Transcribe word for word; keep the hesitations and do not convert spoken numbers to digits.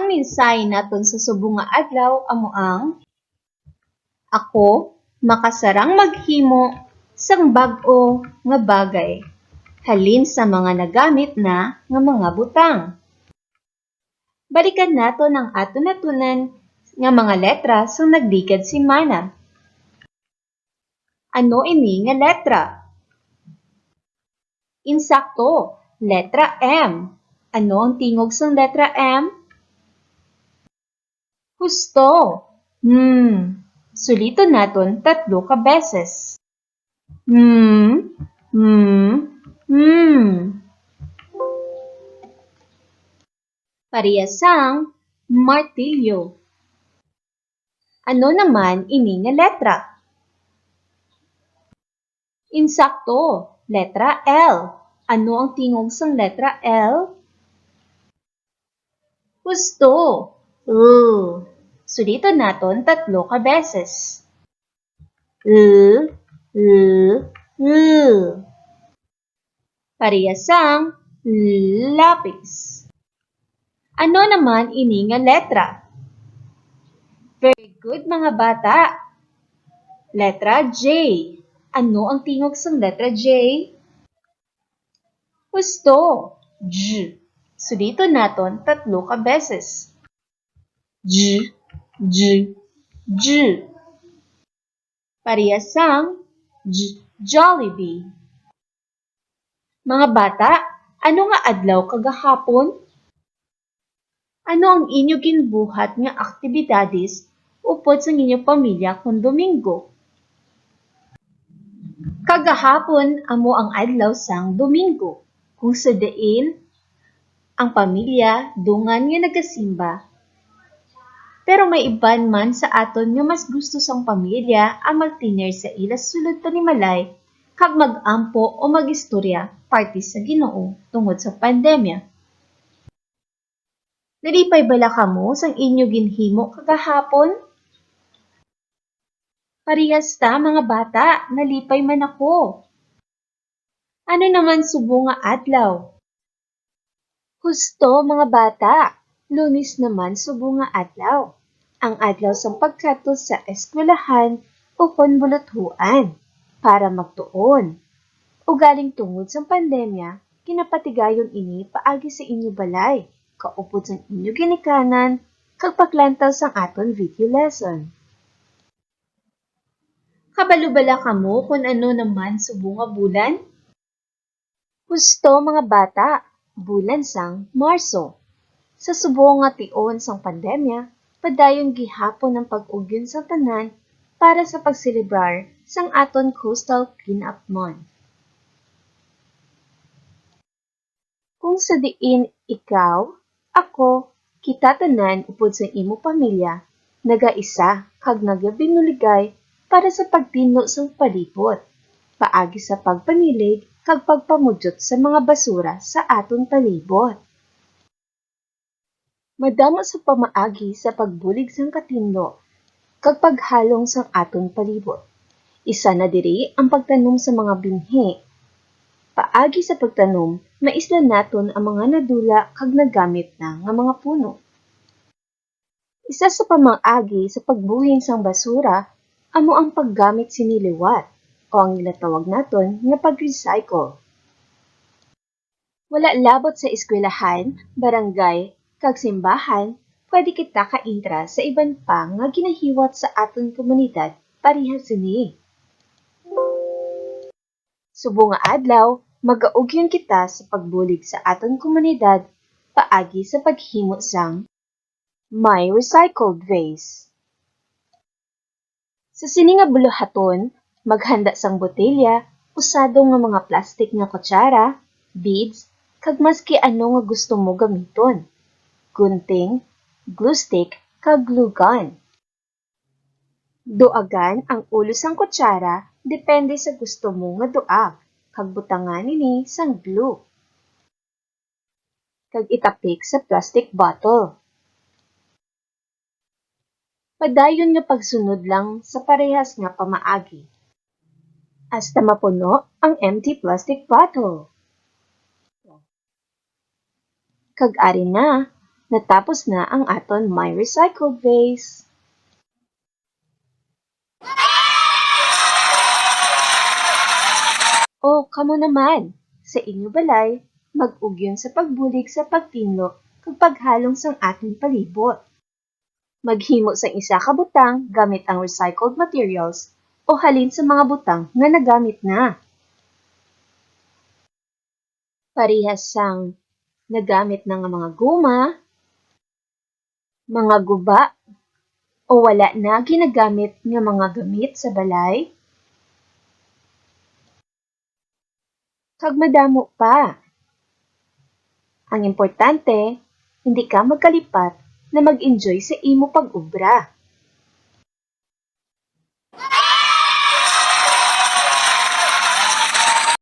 Ang mensahe naton sa subong nga adlaw amo ang: Ako makasarang maghimo sang bag-o nga bagay halin sa mga nagamit na nga mga butang. Balikan naton ang aton natunan nga mga letra sang nagligad semana. Ano ini nga letra? Insakto, letra M. Ano ang tingog sang letra M? Husto. Hmm. Suliton naton tatlo ka beses. Hmm, hmm, hmm. Pareha sang martilyo. Ano naman ini nga letra? Insakto, letra L. Ano ang tingog sang letra L? Husto. L. Suliton naton tatlo ka beses. L, L, L. Pareha sang lapis. Ano naman ini nga letra? Very good, mga bata. Letra J. Ano ang tingog sang letra J? Husto. J. Suliton naton tatlo ka beses. J, J, J. Pareha sang J, Jollibee. Mga bata, ano nga adlaw kagahapon? Ano ang inyo ginbuhat nga aktibidades upod sang inyo pamilya kon Domingo? Kagahapon amo ang adlaw sang Domingo, kung sa diin ang pamilya dungan nga nagasimba. Pero may iban man sa aton nga mas gusto sang pamilya ang mag-dinner sa ila sulod panimalay kag mag-ampo o mag-istorya parte sa Ginoo tungod sa pandemya. Nalipay bala kamo sang inyo ginhimo kagahapon? Parehas ta, mga bata, nalipay man ako. Ano naman subong nga adlaw? Husto, mga bata, Lunes naman subong nga adlaw, ang adlaw sang pagkadto sa eskwelahan ukon buluthuan para magtuon. Ugaling tungod sang pandemya, ginapatigayon ini paagi sa inyo balay, kaupod sang inyo ginikanan, kag paglantaw sang aton video lesson. Kabalo bala kamo kon ano naman subong nga bulan? Husto, mga bata, bulan sang Marso. Sa subong nga tion sang pandemya, padayon gihapon ang pag-ugyon sang tanan para sa pagselebrar sang aton Coastal Cleanup Month. Kung sa diin ikaw, ako, kita tanan upod sa imo pamilya nagaisa kag nagabinuligay para sa pagtinlo sang palibot, paagi sa pagpanilig kag pagpamudyot sa mga basura sa aton palibot. Madamo sa pamaagi sa pagbulig sang katinlo kag paghalong sang aton palibot. Isa na diri ang pagtanom sa mga binhi. Paagi sa pagtanom, maislan naton ang mga nadula kag nagamit na nga mga puno. Isa sa pamaagi sa pagbuhin sang basura amo ang paggamit sini liwat, o ang ginatawag naton nga pag-recycle. Wala labot sa eskwelahan, barangay, kag simbahan, pwede kita ka-intra sa iban pa nga ginahiwat sa aton komunidad pareha sini. Subong nga adlaw, magaugyon kita sa pagbulig sa aton komunidad paagi sa paghimo sang My Recycled Waste. Sa sini nga buluhaton, maghanda sang botelya, usado nga mga plastik nga kutsara, beads, kag maski ano nga gusto mo gamiton, gunting, glue stick, kag glue gun. Duagan ang ulo sang kutsara depende sa gusto mo nga duag, kag butangan ini sang glue. Kag itapik sa plastic bottle. Padayon nga pagsunod lang sa parehas nga pamaagi hasta mapuno ang empty plastic bottle. Kag ari na, Natapos na ang aton My Recycled Vase. O, kamo naman, sa inyo balay, mag-ugyon sa pagbulig sa pagtinlo kag paghalong sang aton palibot. Maghimo sang isa ka butang gamit ang recycled materials o halin sa mga butang nga nagamit na. Parehas sang nagamit na nga mga guma, mga guba, o wala na ginagamit nga mga gamit sa balay, kag madamo pa. Ang importante, hindi ka magkalipat na mag-enjoy sa imo pag-obra.